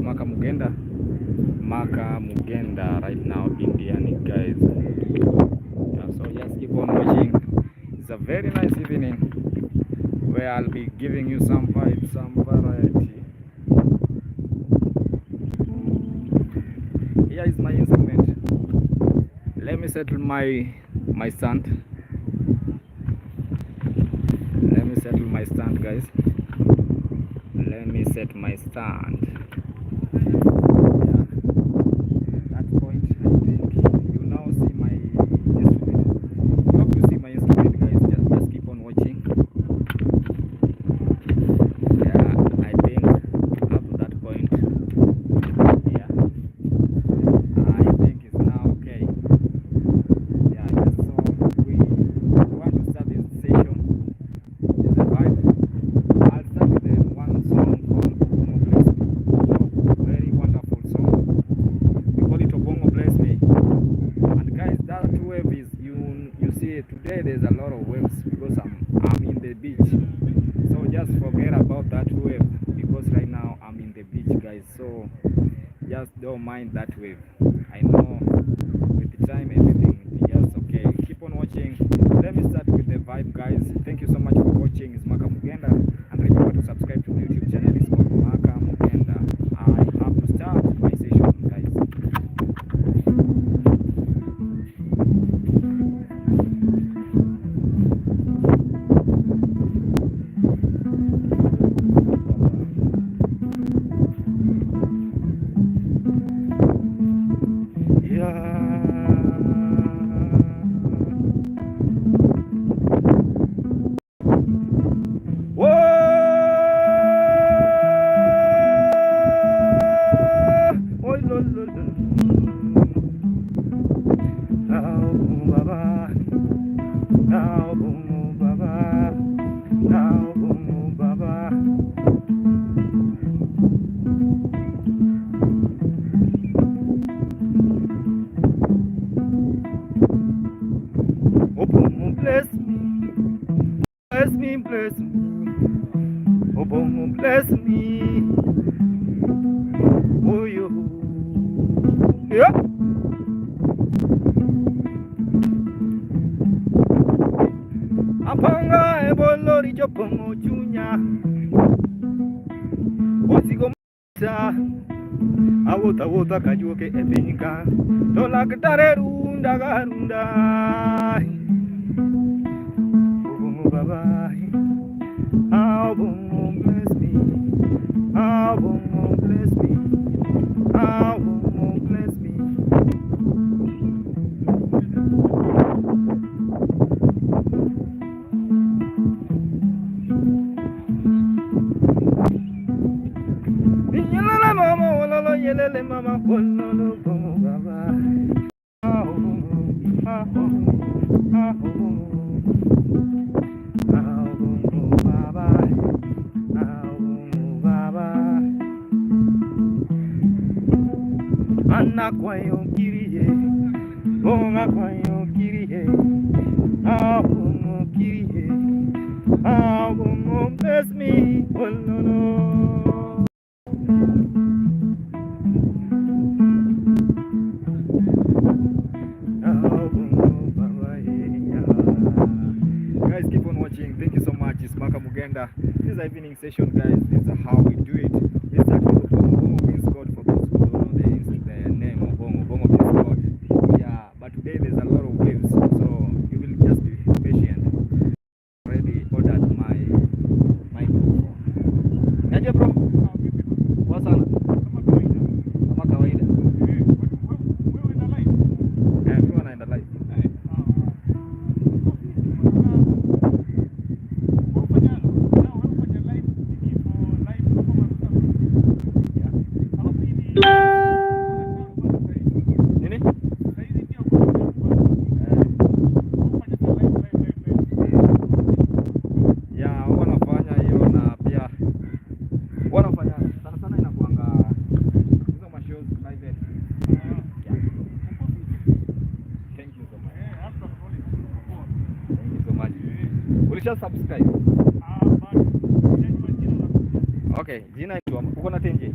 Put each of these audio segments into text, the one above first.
Maka Mugenda. Maka Mugenda right now in Diani, guys. Yeah, so just keep on watching. It's a very nice evening where I'll be giving you some vibes, some variety. Here is my instrument. Let me settle my stand. Let me settle my stand, guys. Let me set my stand. Yeah. That point, I think you now see my instrument. You hope you see my instrument, guys. Just keep on watching. Yeah, I think up to that point. Yeah, I think it's now okay. Yeah, just so we want to start this session. Is a vibe. I'll start with the one song called Obongo Bless Me. So very wonderful song. We call it Obongo Bless Me. And guys, that wave is, you see today there's a lot of waves because I'm in the beach. So just forget about that wave because right now I'm in the beach, guys. So just don't mind that wave. I know with the time everything will be just okay. Keep on watching. Let me start with the vibe, guys. Thank you so much for watching. It's Maka Mugenda, and remember to subscribe to my YouTube channel. It's called Maka Mugenda. I have to start my session, guys. Yeah. Whoa! Oh, lo, lo, lo. Oh, Baba. Oh, Baba. Oh, Baba. Obongo bless me, bless me, bless me. Obongo bless me. Oh, yo. Yeah. Apanga ebolori jopongo chunya. Osigo mata. Awuotho awuotha kajuoke e piny ka. To laktare runda ga runda. Obongo baba. Obongo bless me. Obongo bless me. Obongo bless me. Yelele mama, wololo, yelele mama, wololo, bongo baba. Ah, bongo, ah, bongo, ah, bongo. Ah, bongo baba. Ah, bongo baba. Anakwayo kiriye, bonga kwayo kiriye. Ah, bongo kiriye. Ah, bongo bless me, wololo. Ah, bongo baba, yeah. Guys, keep on watching. Thank you so much. It's Maka Mugenda. This is evening session, guys. This is how we do it. We start with Obongo. Obongo means God for those who don't know the name Obongo. Obongo means God. Yeah, but today there's a lot of waves, so you will just be patient. Already ordered my microphone. Niaje, bro? Poa sana. Kama kawaida. Eh, mimi naenda live. Yeah. Nini? Eh. Yeah, huwa nafanya hiyo na pia huwa nafanya sana sana inakuanga hizo ma shows private. Yeah. Thank you so much. Thank you so much. Ulisha subscribe? Okay, jina itwa uko na tenje?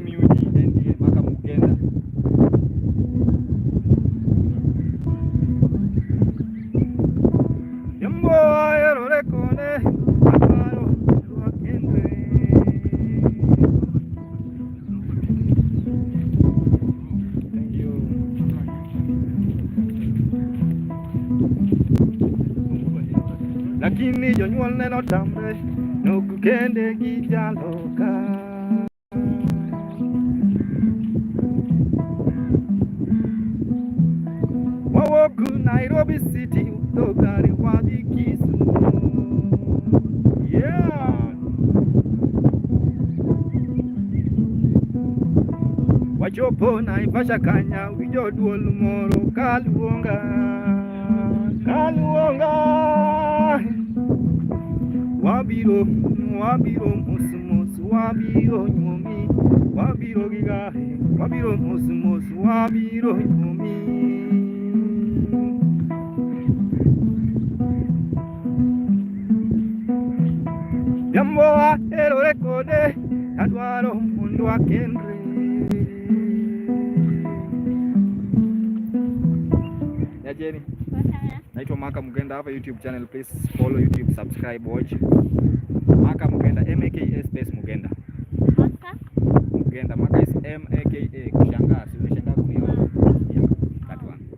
MUGNDA, Maka Mugenda. Jambo aerorekone adwaro wakendre. Thank you. Lakini jonyuol neno tamre nok kende gi jaloka. Wawuok Nairobi City to gari wadhi Kisumu. Yeah. Wachopo Naivasha kanya winjo duol moro kaluonga, kaluonga. Wabiro, wabiro mos mos, wabiro nyuomi, wabiro gi gari, wabiro mos mos, wabiro nyuomi. Jambo aherore kode, adwaro mondo akendre. Niajeni. Naitwa Maka Mugenda hapa YouTube channel. Please follow YouTube, subscribe, watch. Maka Mugenda, MAKA space Mugenda. Maka? Mugenda. Maka is MAKA. Kushangaa, si umeshangaa kuniona? Yeah, that one.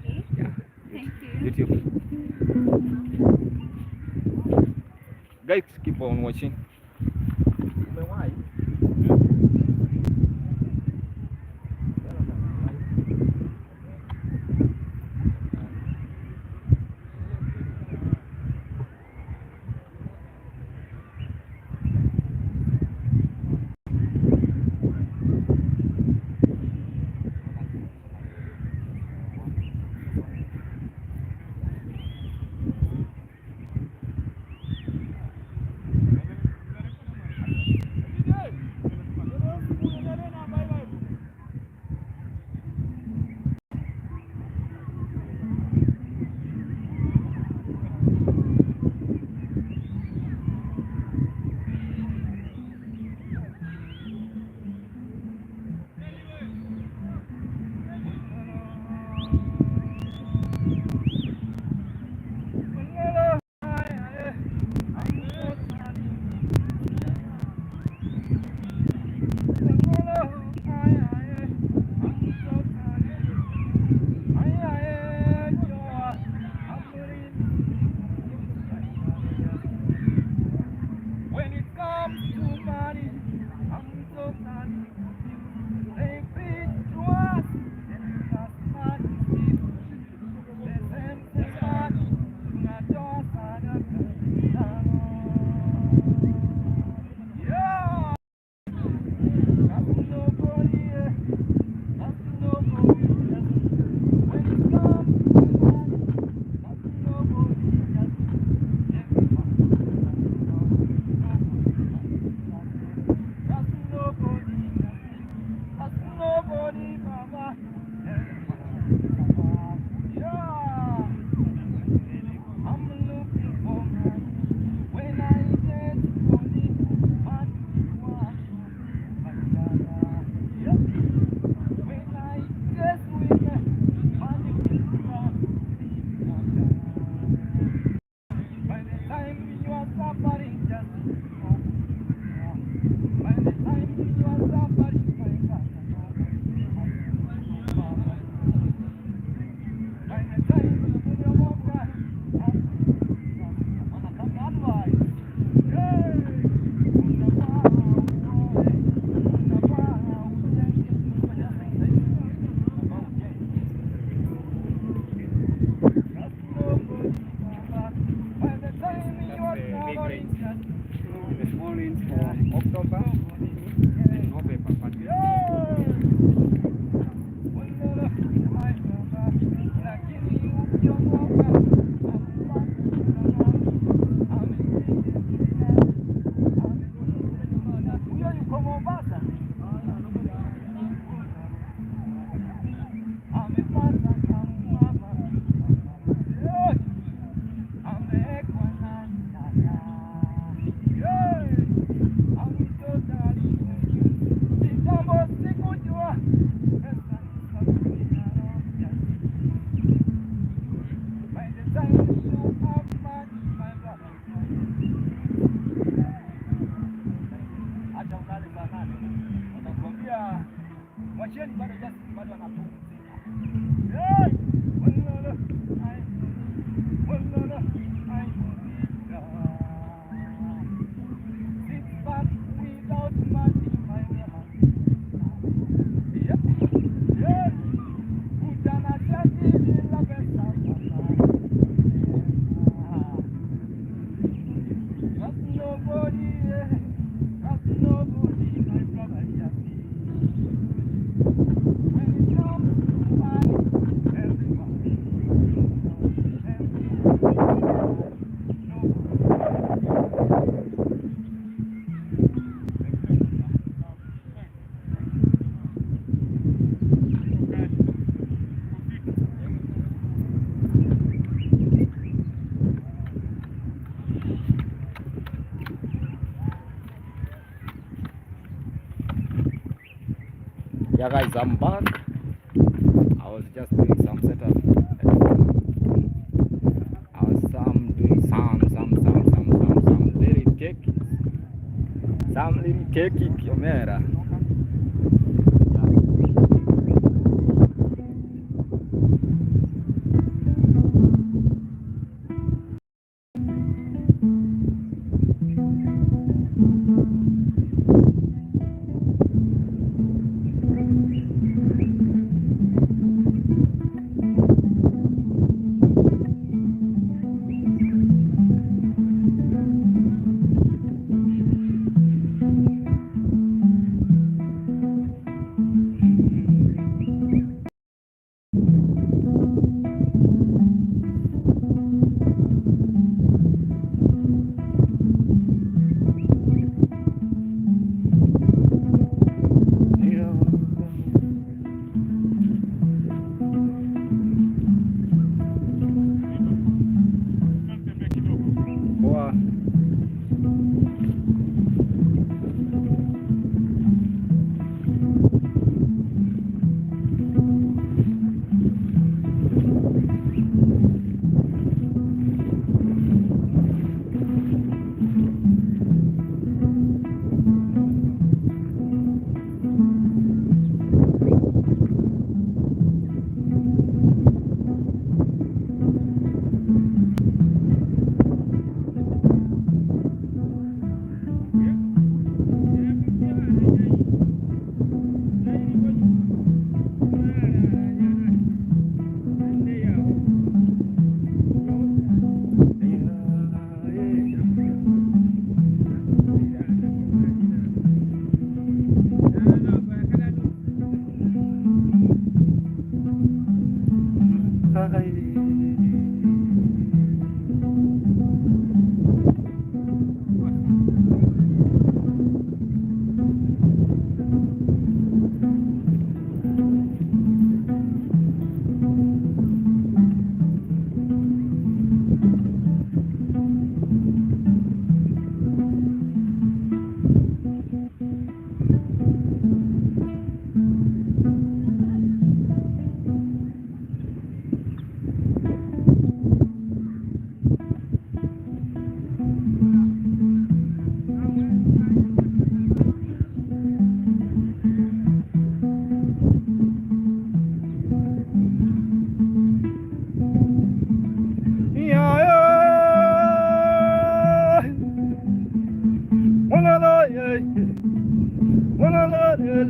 Okay. Yeah. Thank you. YouTube. Guys, keep on watching. Umewahi? When it comes to money, I'm totally confused. They preach to us and us money people. The same same money, tunatoa sadaka tano. Yeah! That's nobody, that's nobody. When it comes to money, that's nobody. That's nobody, that's nobody, Baba. Yeah, I'm looking for money. When I get money, money want my yeah. When I get women, money will come. By the time you are suffering, just by the time you are suffering, my God, by the time you are advice, hey, unafaa uoe, unafaa ujenge, unafaa ujenge. By the time you are That's the suffering, just The morning for October, November, but Yeah. Lakini ukiomoka huyo yuko Mombasa, amepata kamama, amewekwa na dada. Sometimes you have money, my brother. Hata ulale saa 8 watakwambia mwacheni bado, Justin bado anapumzika. Hey! Walala, ai, walala, ai, six pack without money, my brother. Yeah. Utanashati bila pesa, baba. Trust nobody, yeah. Trust nobody, my brother, yeah. When it comes to money, everybody, everybody, Yeah guys, I'm back. I was just doing some setup at home. I was some doing some little cake. Some little cake kiomera. Yeah. Poa. Yeah. Walala, yeah. Walala, yeah.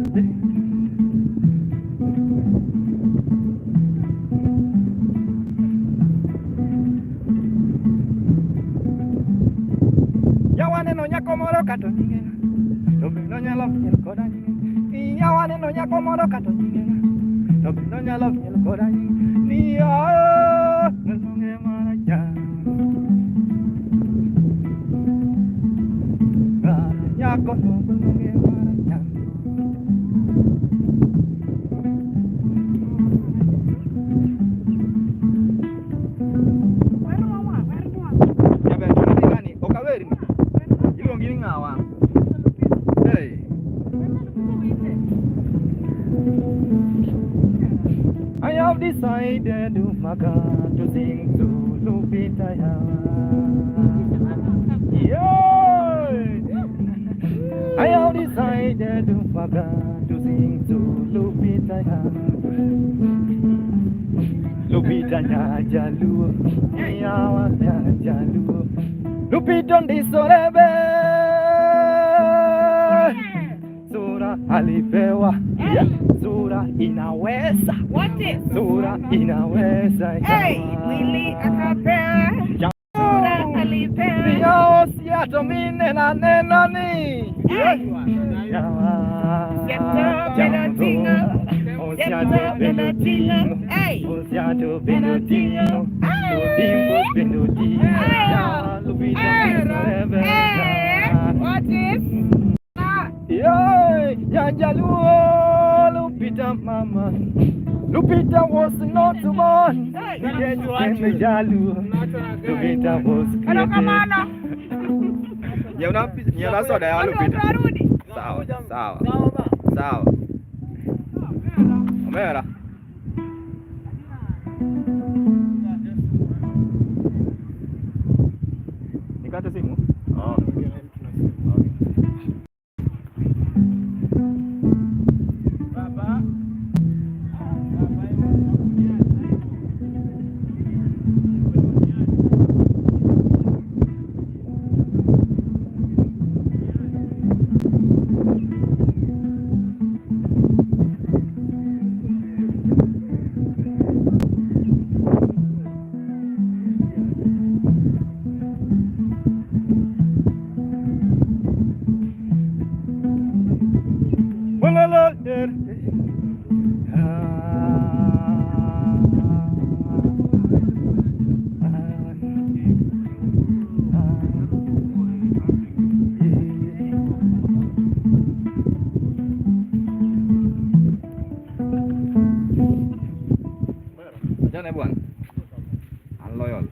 Yawa neno nyako moro kato nyinge ng'a? To be nonyalo miel koda nyinge. Yawa neno nyako moro kato nyinge ng'a? To be nonyalo miel koda nyinge. Ni ah, nonge maracha. Ah, nyako no nonge maracha. Jaber to nodhi ng'ani ok awerni. Iluongi ni ng'awa? Hey. I have decided, oh my God, to sing to Lupita Nyajaluo, Yawa Nyajaluo, Lupita Ndisorebe, sura alipewa, sura inaweza, What is? Sura inaweza. Hey, mwili akapewa. Sura alipewa. Yao siatomine na neno ni Siato benotingo. Siato benotingo. Hey. Siato benotingo. Bimbo benotingo. Lupita Ndisorebe. Hey, what is? Ah, Yay, Nyanjaluo, Lupita mama. Lupita was not born. Yet came Jaluo. Lupita was created. Erokamano. Nyieuna soda ya Lupita. Warudi. Sawa, sawa. Sawa. Omera. Nikate simu? Oh. Okay. Jana bwana. Unloyal.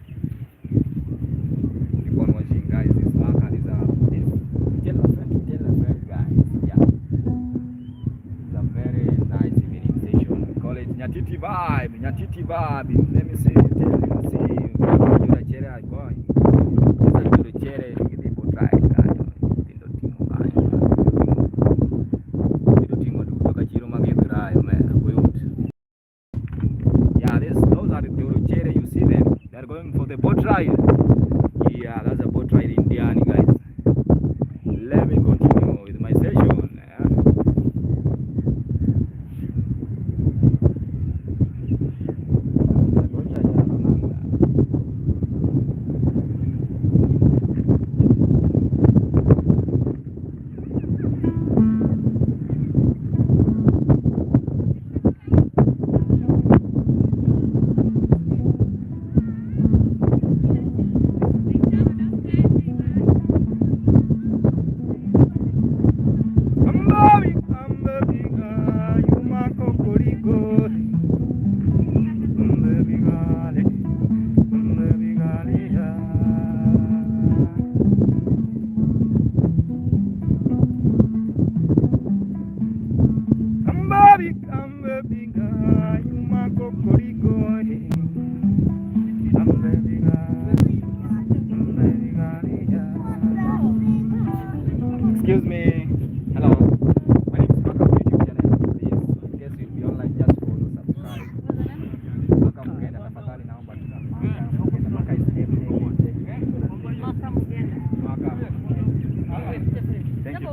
Keep on watching, guys. This marker is a this tell a friend to tell a friend, guys. Yeah. It's a very nice evening session. We call it Nyatiti vibe. Nyatiti vibe. Let me see. Tell you see. Jora chere are going. Jora chere gidhi boat ride kanyo. Nyithindo ting'o kanyo. Nyithindo ting'o duto ka chiro mag Githurai omera oyot. Yeah, those are the Jorochere, you see them. They're going for the boat ride. Yeah, that's a boat ride in Diani, guys. Let me continue with my session. Yeah. Excuse me. Hello. My name is Maka from YouTube channel. Please, in case you'll be online, just follow, subscribe. Maka Mugenda, tafadhali naomba tu. Maka Mugenda. Maka is M A K A. Maka Mugenda. Maka. Thank you.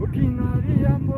Ukinariambo.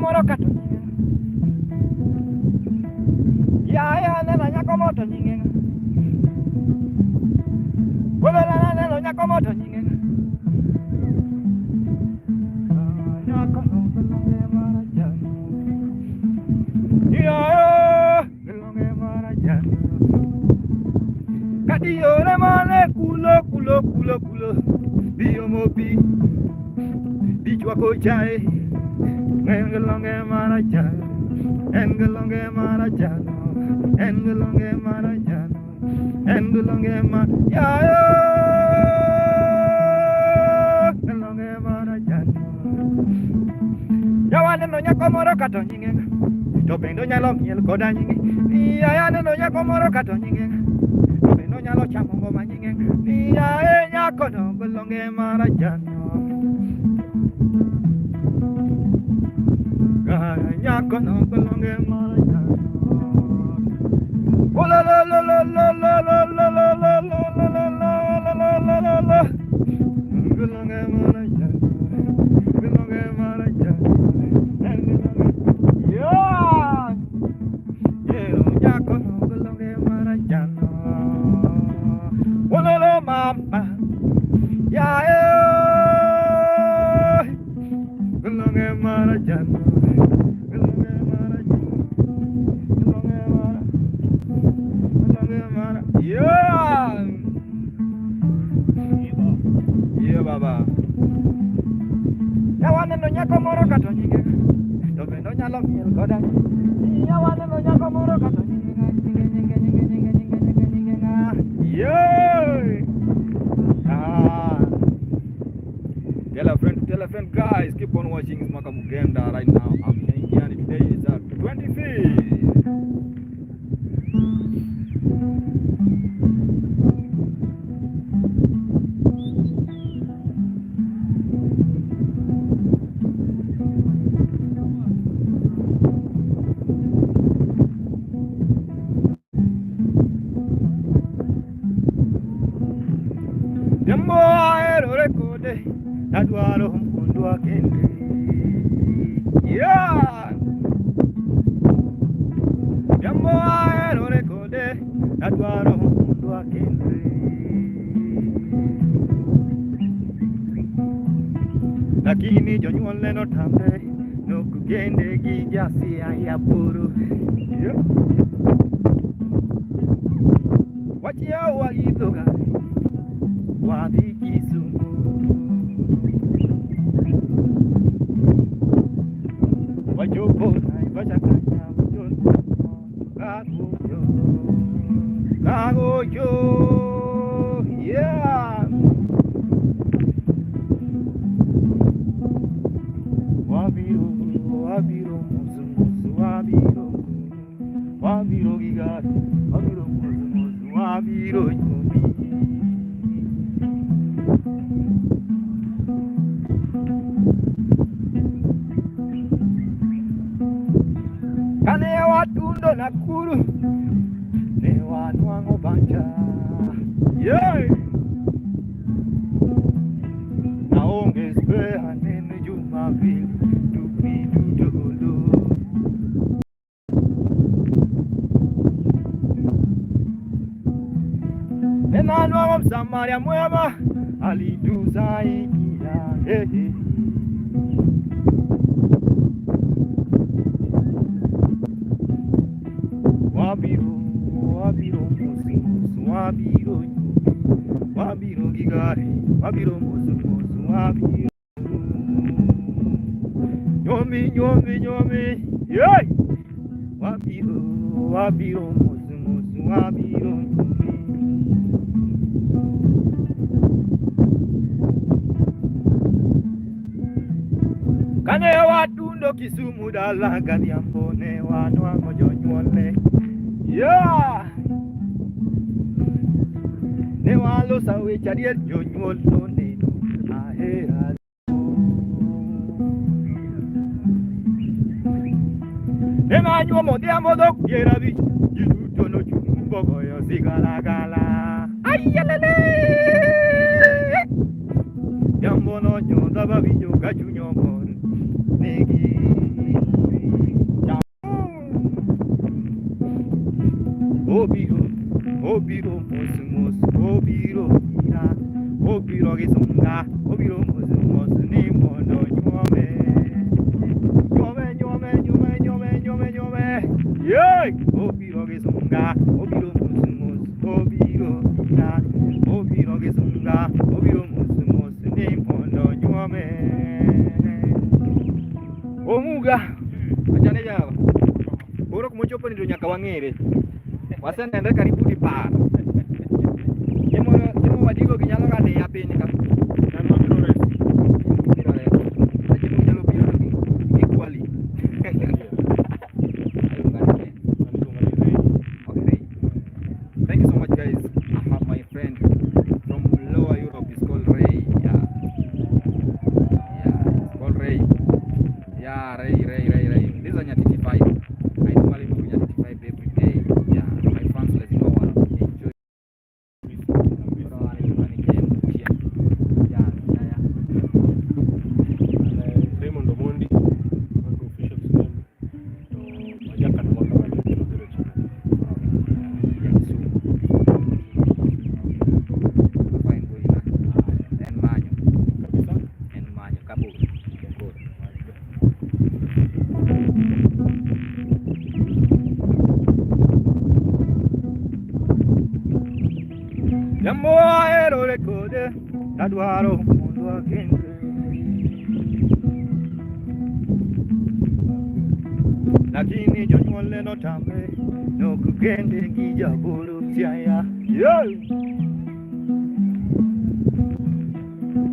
moro kato nyinge ng'a? Yaye aneno nyako moro to nyinge ng'a? Wuodhola aneno nyako moro to nyinge ng'a? Ah, nyako no gi longe marachar. Yaye gi longe marachar. Kadiyore mane kulo kulo kulo kulo biyomo pi bichwako chae en gi longe marachar, en gi longe marachar, en gi longe marachar, en gi longe ma yaye gi longe marachar. Yawa aneno nyako moro kato nyinge ng'a? To bende onyalo miel koda nyinge. Yaye aneno nyako moro kato nyinge ng'a? To bende onyalo chamo ngoma nyinge ng'a? Yaye nyako no gi longe marachar. Ah, nyako no gi longe marachar. Oh la la la la la la la la la la la la la la la la la la. Gi longe marachar. Gi longe marachar. En gi longe. Yeah! Yeah, nyako no gi longe marachar. Oh la la mama. Yeah, yeah. Gi longe marachar. Gi longe marachar. Gi longe mara. Gi longe mara. Yeah! Yeah, baba. Yawa aneno nyako moro kato nyinge ng'a? To bende onyalo miel koda. Yawa aneno nyako moro kato nyinge ng'a? Nyinge nyinge nyinge nyinge nyinge nyinge nyinge ng'a? Yeah! Ah. Tell a friend to tell a friend, guys. Keep on watching Mwaka Mugenda right now. I'm in India and today is 25th. Jambo aherore kode adwaro mondo akende. Yeah! Jambo aherore kode adwaro mondo akende. Lakini jonyuolne notamre nok gende gi jasiaya buru. Yeah. Wachiewo waidho gari wadhi Kisumu. Wachopo Naivasha kanya Kagocho Kagocho yeah. Wabiro wabiro mos mos wabiro wabiro gi gari wabiro mos mos wabiro nyomi. Kane watundo Nakuru ne wanwang'o bancha yeah. Naonge spare nene Jumapili dukni duto olor. Nenanwang'o msamaria mwema alitusaidia hey, hey. Wabiro wabiro mos mos wabiro nyomi wabiro gi gari wabiro mos mos wabiro nyomi nyomi nyomi yeah! Wabiro wabiro mos mos wabiro nyomi. Kane watundo Kisumu dala gadhiambo ne wanwang'o jonyuolne yeah! Ne waloso weche adier jonyuol noneno ahera. Ne manyuomo odhiambo dhok piero abich ji duto nochung' bogoyo sigalagala. Ayelele! Jambo nonyodha bawinjo ka chuny omor negi. Obiro mos mos, obiro ira, obiro gi sunga, obiro mos mos ni mondo nyuome. Nyuome, nyuome, nyuome, nyuome, nyuome, nyuome. Yey! Obiro gi sunga, obiro mos mos, obiro ira, obiro gi sunga, obiro mos mos ni mondo nyuome. Omuga, achane jawa. Koro kumochopo ni to nyaka wang'ere. Wasenenre karibu dipar. Chiemo chiemo wadigo gi nyalo ga diya piny ka. Ng'ano biro resi. Biro reso. Chiemo nyalo biro to gi kwali. An iluonga ni Ray. Okay. Thank you so much, guys. I have my friend from Lower Europe. He's called Ray. Yeah. Yeah, it's called Ray. Yeah, Ray, Ray, Ray, Ray. This is a Nyatiti 5. I normally do Nyatiti 5 every day. Yeah, my fans lazima wa enjoy. Kabisa. Koro an iluonga ni Ken Ochieng. Yeah. An Raymond Omondi, mago official name. To majakano makama biro biro chamo. Ja Kisumu. Fine boy na. En manyo. Kabisa. En manyo kabor. Koro. Jambo ahero kode, adwaro mondo akendre. Lakini jonyuolne notame, nok kende gi jabolo siaya. Yeah!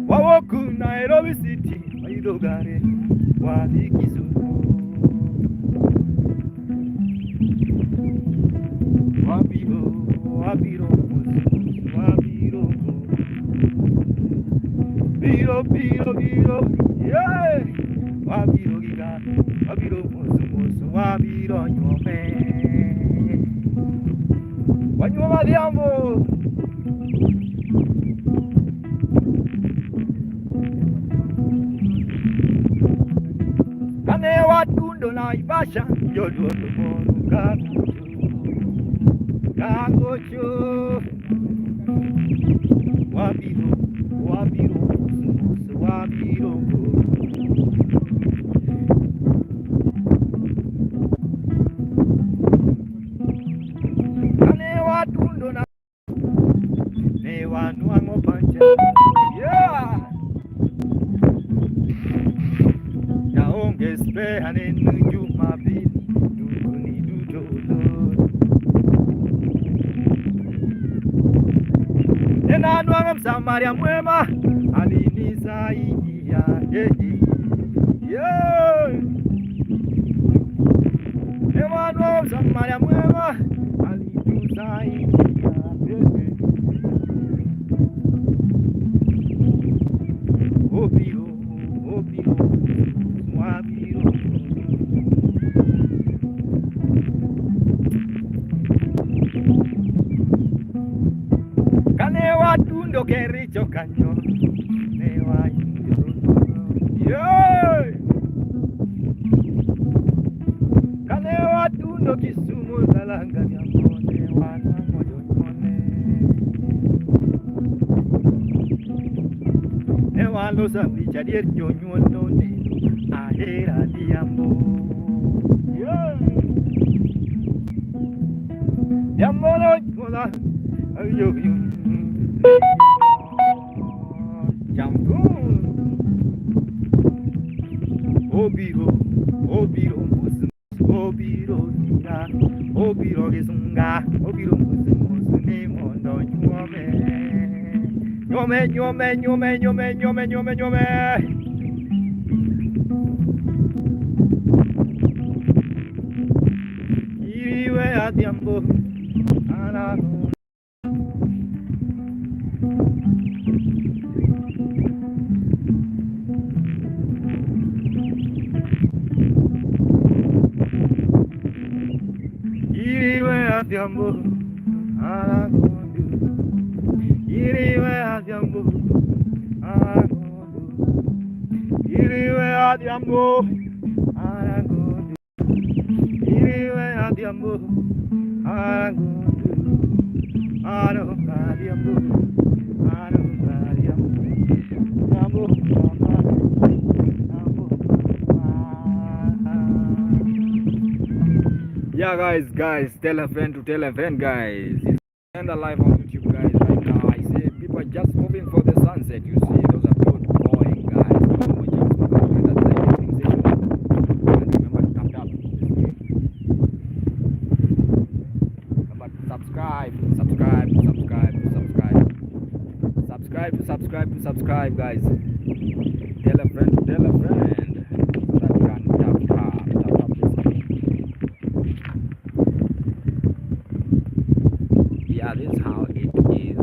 Wawuok Nairobi City, wayudo gari, wadhi Kisumu. Wabiro, wabiro mos mos, wabiro. Biro, biro, biro, yeah! Wabiro gi gari, wabiro mos mos, wabiro nyuome. Wanyuomo adhiambo. Kane watundo Naivasha, joduogo moro kagocho, kagocho. Wabiro, wabiro mos mos, wabiro. Kane watundo na ne wanwang'o pacha. Yeah! Naonge spare ne en Jumapili, dukni duto olor. Tena anwang'o Msamaria mwema alinisaidia. Yeah. Tena anwang'o Msamaria mwema alitusaidia. Yeah. Obiro, obiro, wabiro. Kane watundo Kericho kanyo, ne wayudo. Yeah! Kane watundo Kisumu Salanga Nyambo, ne wanwang'o jonyuolne. Ne waloso wich adier jonyuol noneno ahero adhiambo. Yeah! Adhiambo nonyuola ayo yo. Jambun. Obiro, obiro mos obiro ira, obiro gi sunga, obiro mos mos ni mondo nyuome. Nyuome, nyuome, nyuome, nyuome, nyuome, nyuome, nyuome. Iriwe adhiambo, anago. Iriwe adhiambo, anagondo. Iriwe adhiambo, anagondo. Iriwe adhiambo, anagondo. Iriwe adhiambo, anagondo. Aro Mariambo, Aro Mariambo, Ambo, Ambo, Ambo. Yeah, guys, tell a friend to tell a friend, guys. It's and live on YouTube, guys, right now. I see people just moving for the sunset. You see, those are boat going, guys. Remember to tap tap the screen. Remember to subscribe, subscribe, subscribe, subscribe, subscribe, subscribe, subscribe, guys. Tell a friend, tell a friend, so that you can tap tap tap tap the screen. Yeah, this is how it is.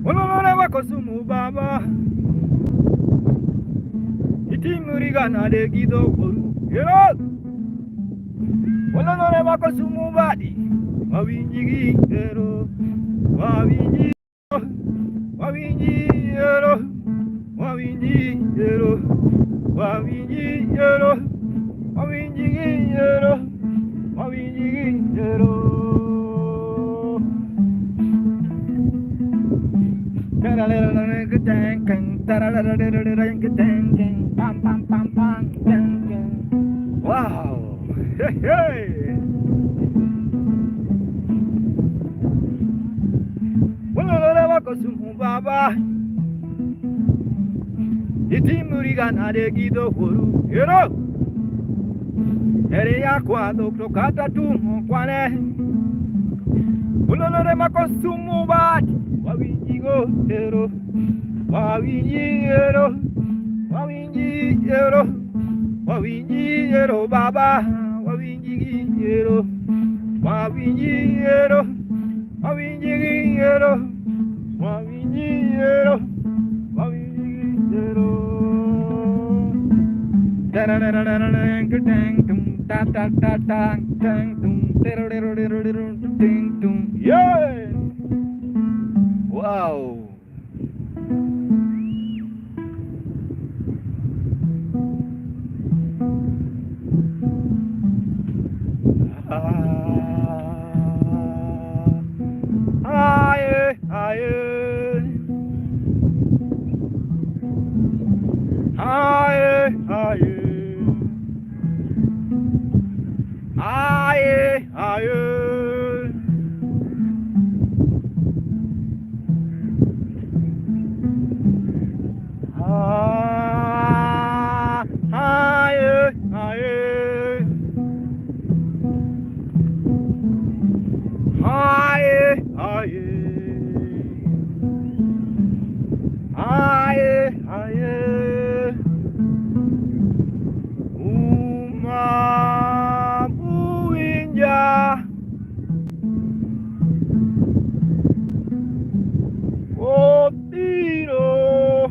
Ololore wakosumu baba Itimuriga nade gido koru Ero Ololore wakosumu badi Wawinji ero Wawinji Wawinji ero Wawinji ero Wawinji ero Wawinji ero Wawinji ero. Wow! Hey, hey! Baba Itimuriga nade gido horu ero Ere yakwa dokto kata tumo kwane Ulolore makosumu bati Wawinji ero Wawinji ero Wawinji ero Wawinji ero baba Wawinji ero Wawinji ero Wawinji ero Wawinji ero Wawinji ero. Yeah! Wow! Ah, aye, aye. Aye, aye. Aye, aye. Ah, aye, aye. Aye, aye. Aye, aye. Uma buinja. Otiro.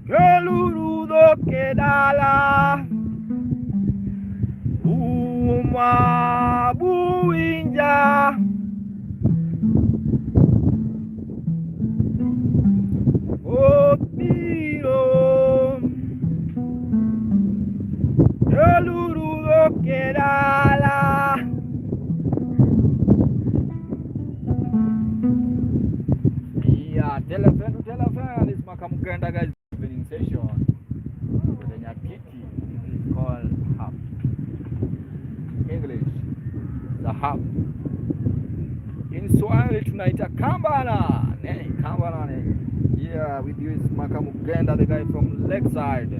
Kelurudo kedala. Uma buinja. Otiro. Kelurudo kedala. Yeah, tell a friend to tell a friend. It's Makamugenda, guys. Evening session with the Nyatiti. This is called harp. English, the harp. In Swahili tunaita kambana. Ne, kambana ne. Yeah, with you is Makamugenda, the guy from Lakeside.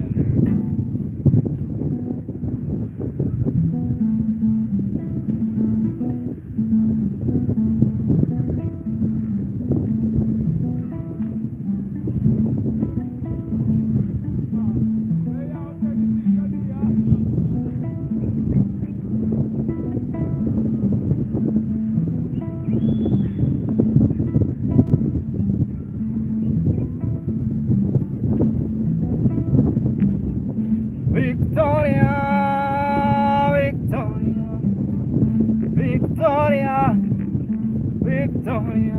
Victoria, Victoria,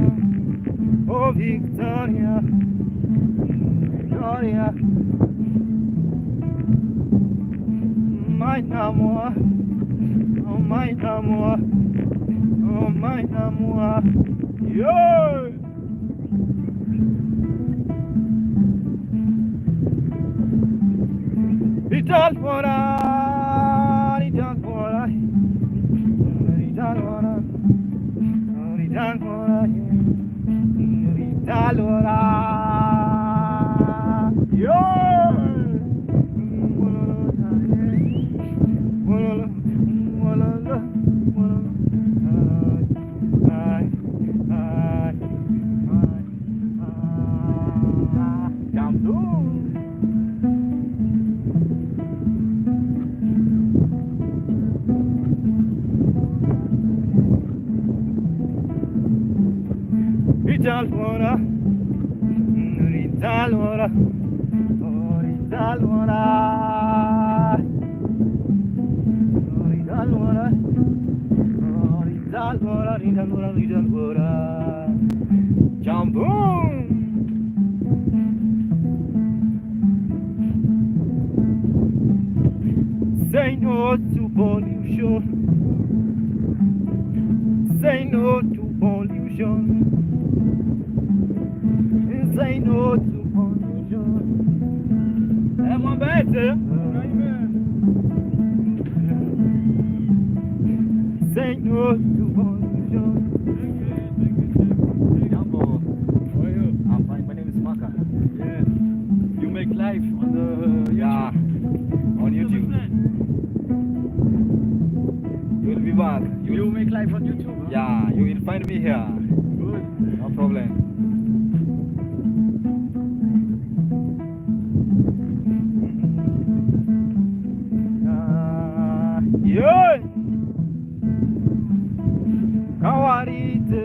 oh Victoria, Victoria. My amour, oh my amour, oh my amour, yeah. Italwara, Italwara, Italwara, Italwara, Italwara, yeah. Come through. Italwara, Italwara, Italwara, Italwara, Italwara, Italwara, Italwara. Jump. Say no to pollution. Say no to pollution. Say no to pollution. Eh, Mwambete. Say no to pollution. Jambo. How are you? I'm fine. My name is Maka. Yeah. You make live on the Yeah. On YouTube. You will be back. You make live on YouTube, huh? Yeah, you will find me here. Good. No problem. Ah, yeah. Kawarite.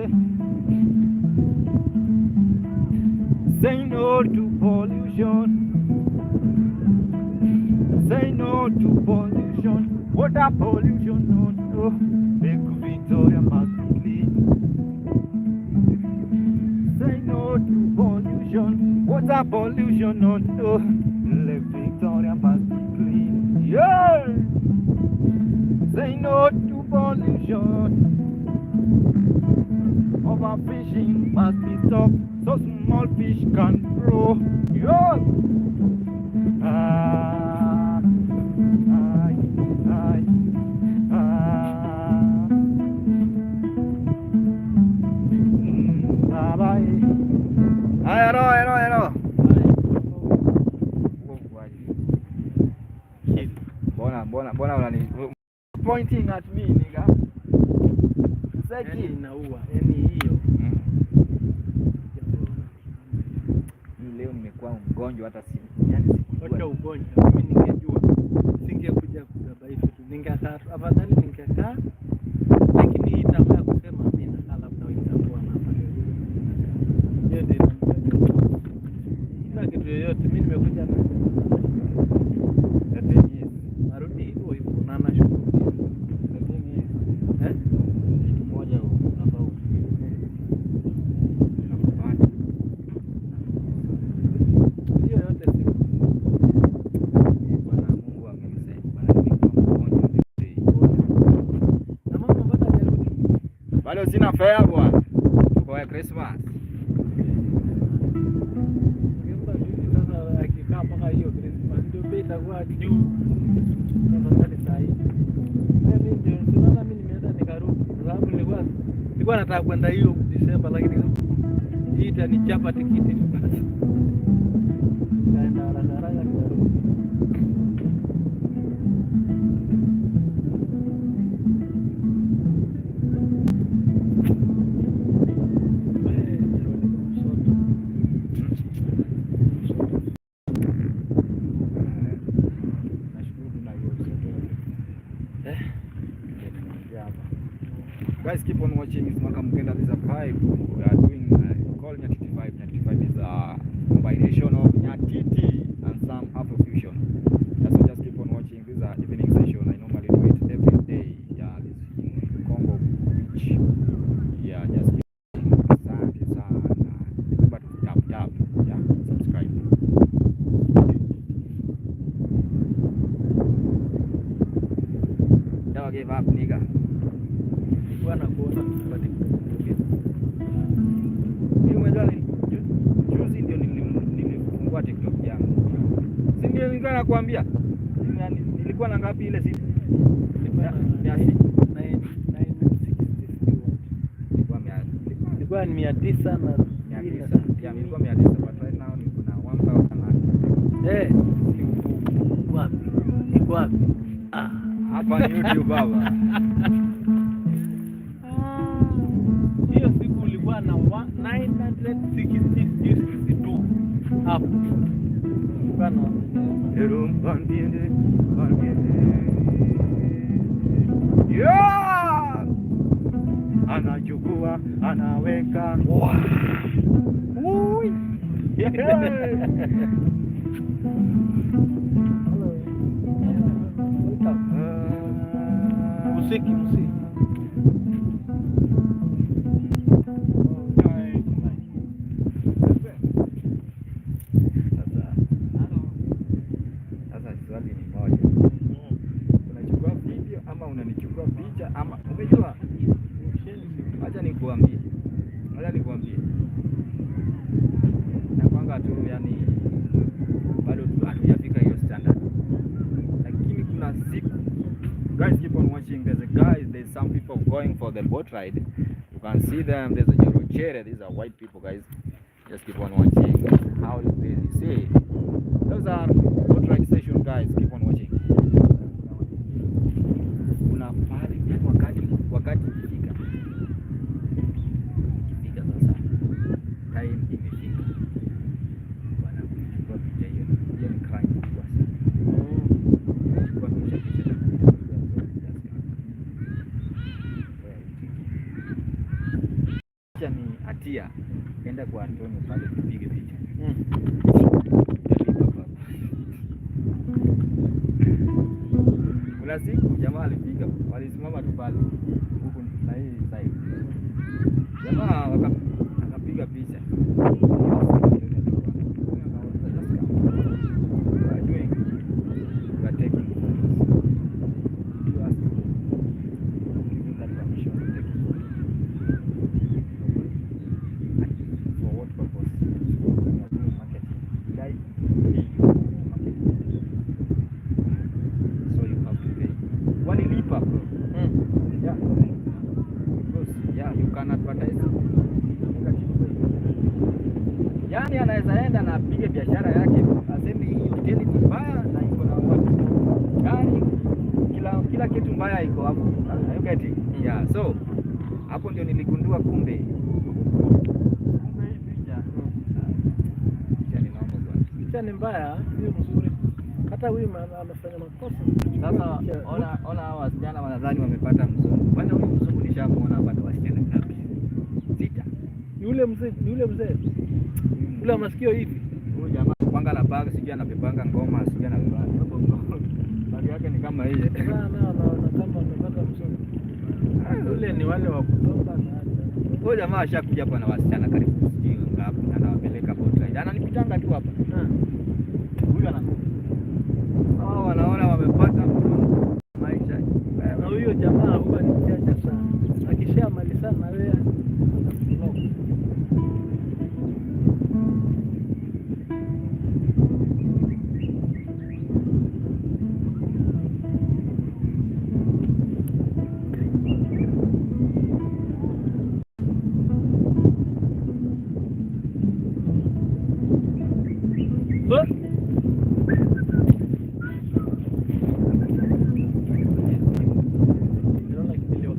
Say no to pollution. Say no to pollution. Water pollution, no, no. Lake Victoria must be clean. Say no to pollution. Water pollution, no, no. Lake Victoria must be clean. Yeah. Say no to pollution. Overfishing must be stopped so small fish can grow. Yeah. Ah, ah, ah, ah. Bye bye. Hello, hello, hello. Mbona mbona mbona unani pointing at me, nigga? Yani Seki. inaua. Yani hiyo. Mimi leo nimekuwa mgonjwa hata si yani Wacha sikujua. ugonjwa. Mimi ningejua singekuja kubeba hivi tu. Ningekaa tu. Afadhali ningekaa. Lakini hii tamaa ya kusema mimi nakaa labda wenzangu wanafanya vile. Hiyo ndio inanifanya. Sina kitu yoyote. Mimi nimekuja na The thing is, narudi hivyo hivyo na nashukuru pia. the thing is, Eh? kitu moja unafaa ujue. Ninakubali. Hiyo yote si Bwana Mungu amenisaidia. Bwana, nimekuwa mgonjwa today. na mama mpaka hajarudi. Bado sina fare bwana. Tuko ya Christmas. Ningempa juzi sasa akikaa mpaka hiyo Christmas ndio bei itakuwa juu. Tafadhali saa hii. Mimi ndio unaona mimi nimeenda nikarudi kwa sababu nilikuwa nataka kwenda hiyo Desemba, lakini hii itanichapa tikiti tu basi. Nikaenda haraka haraka nikarudi. Wewe, Msoto. Msoto. Nashukuru tuna hiyo msoto. Eh? Tunaongea hapa. Guys, keep on watching. It's Maka Mugenda. This is a vibe. We are doing call Nyatiti vibe. Nyatiti vibe is a combination of Nyatiti and some Afrofusion. Yeah, so just keep on watching. This is an evening session. I normally do it every day. Yeah, this in Congo, which Nilipiga. Nilikuwa nakuona kwa TikTok. Mimi umejua juzi ndio nilifungua TikTok yangu. Si ndio nilikuwa nakuambia? Nilikuwa na ngapi ile siku? Nilikuwa na 960. Nilikuwa mia Ilikuwa ni 900 na 900. Yeah, nilikuwa 900, but right now niko na 1000. Eh, wapi? Iko wapi? Ah. Hapa ni YouTube, baba. Hiyo siku ulikuwa na 962 hapo. Ulikuwa na Erum bandiende, bandiende. Yeah! Anachukua, anaweka. Wow. Ui. Yeah. Hello. Welcome. Muziki, muziki. Sasa sasa swali ni moja. Unachukua video ama unanichukua picha ama umejua? Acha nikuambie. Acha nikuambie. Nakwanga tu, yani bado hatujafika hiyo standard. Lakini kuna siku, guys, keep on watching. There's a guy, there's some people going for the boat ride. You can see them. There's a Jorochere. These are white people, guys. Just keep on watching. How is this? You see? Those are boat ride station, guys. Keep on watching. Kuna pale, yani wakati ikifika sasa, time imefika bwana, kuchukua picha hiyo hiyo ni crime kubwa sana. Kuchukua picha na picha ni hatia. Enda kwa Antonio pale tupige picha. Utalipa, baba. Kuna siku jamaa alipiga, walisimama tu pale huku na hii side, jamaa akapiga picha. We are doing, we are taking photos. You ask who give you that permission to take photos? And for what purpose? We are doing marketing. Did I pay you to market? So you have to pay. Walilipa, bro. Yeah. Because yeah, you can advertise negative way. Yaani anaweza enda na apige biashara yake, aseme hii hoteli ni mbaya na iko na watu. Yaani kila kitu mbaya iko hapo. Are you getting? Yeah, so hapo ndio niligundua kumbe hii picha ni noma, bwana. Picha ni mbaya, sio mzuri. Hata huyu amefanya makosa. Sasa ona ona hao wasichana wanadhani wamepata mzungu. Bwana, huyu mzungu nishamuona hapa na wasichana ngapi? Sita. Yule mzee, yule mzee, yule masikio hivi. Huyu jamaa kwanga na bag, sijui anabebanga ngoma, sijui anabebanga. Bag yake ni kama hii. Sasa na anaona kama amepata mzungu. Yule ni wale wa kutoka na Huyu jamaa ashakuja hapa na wasichana karibu sijui ngapi na anawapeleka boat ride. Ananipitanga tu hapa. Huyu ana hao wanaona wamepata mzungu. Maisha. Na huyo jamaa huwa ni mjanja sana. Akishamalizana na wewe anakublock. Huh? Niliona kilio.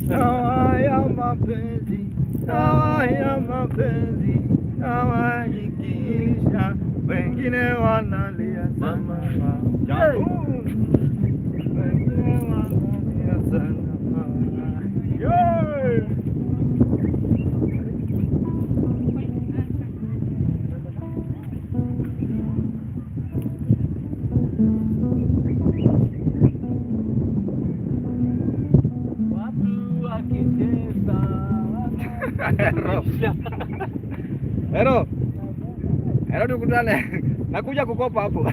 Dawa ya mapenzi, dawa ya mapenzi, dawa ikiisha, wengine wanalia sana. Jambo. Wengine wanalia sana. Yeah. Watu wakicheza Hero. Hero. Hero, tukutane. Nakuja kukopa hapo.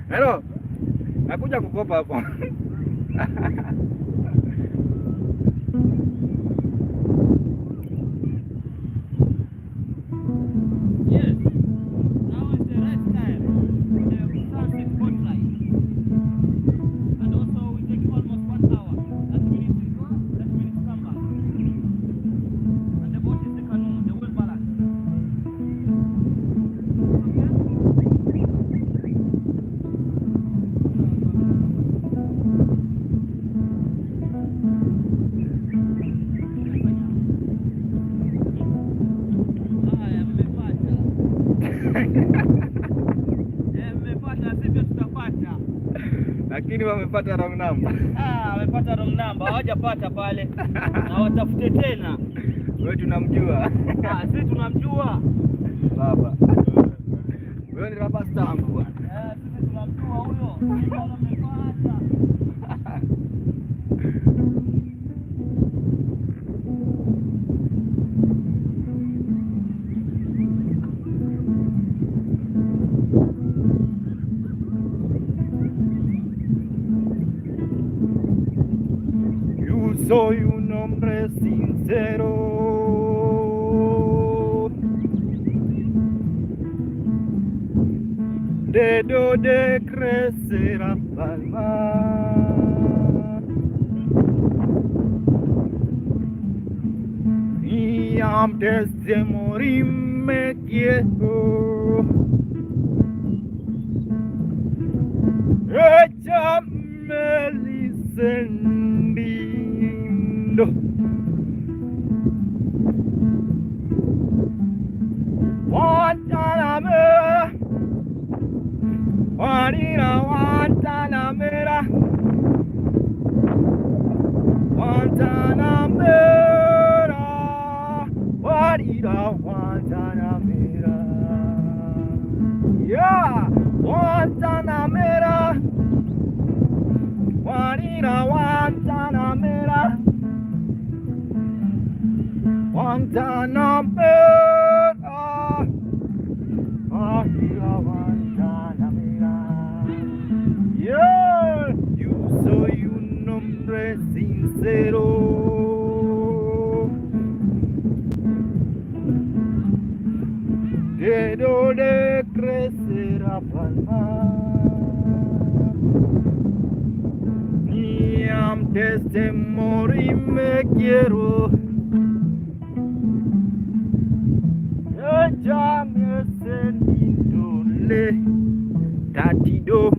Hero. Nakuja kukopa hapo. Yes. Now is the right time. The sunset boat ride. And also we take almost 1 hour. 30 minutes to go, 30 minutes come back. And the boat is the canoe, the wheel balance. Okay? Haya, mmepata. Eh, mmepata, sisi pia tutapata. Lakini wamepata wrong number. Ah, wamepata wrong number, hawajapata pale. Na watafute tena. Wewe tunamjua. Ah, sisi tunamjua. Baba. Wewe ni rubber stamp bwana. Eh, sisi tunamjua huyo. Mbona mmepata? Yo soy un hombre sincero. Dedo de crecer a palma. Y antes de morir me quiero. Échame el incendio. Guantanamera, Guarira, Guantanamera, Guantanamera, Guarira, Guantanamera. Yeah, Guantanamera, Guarira, Guantanamera, Guantanamera, Guarira, Guantanamera. Yeah, yo soy un hombre sincero. Dedo de crecer a palma. Ni antes de morir me quiero. Échame ese lindo le tatido.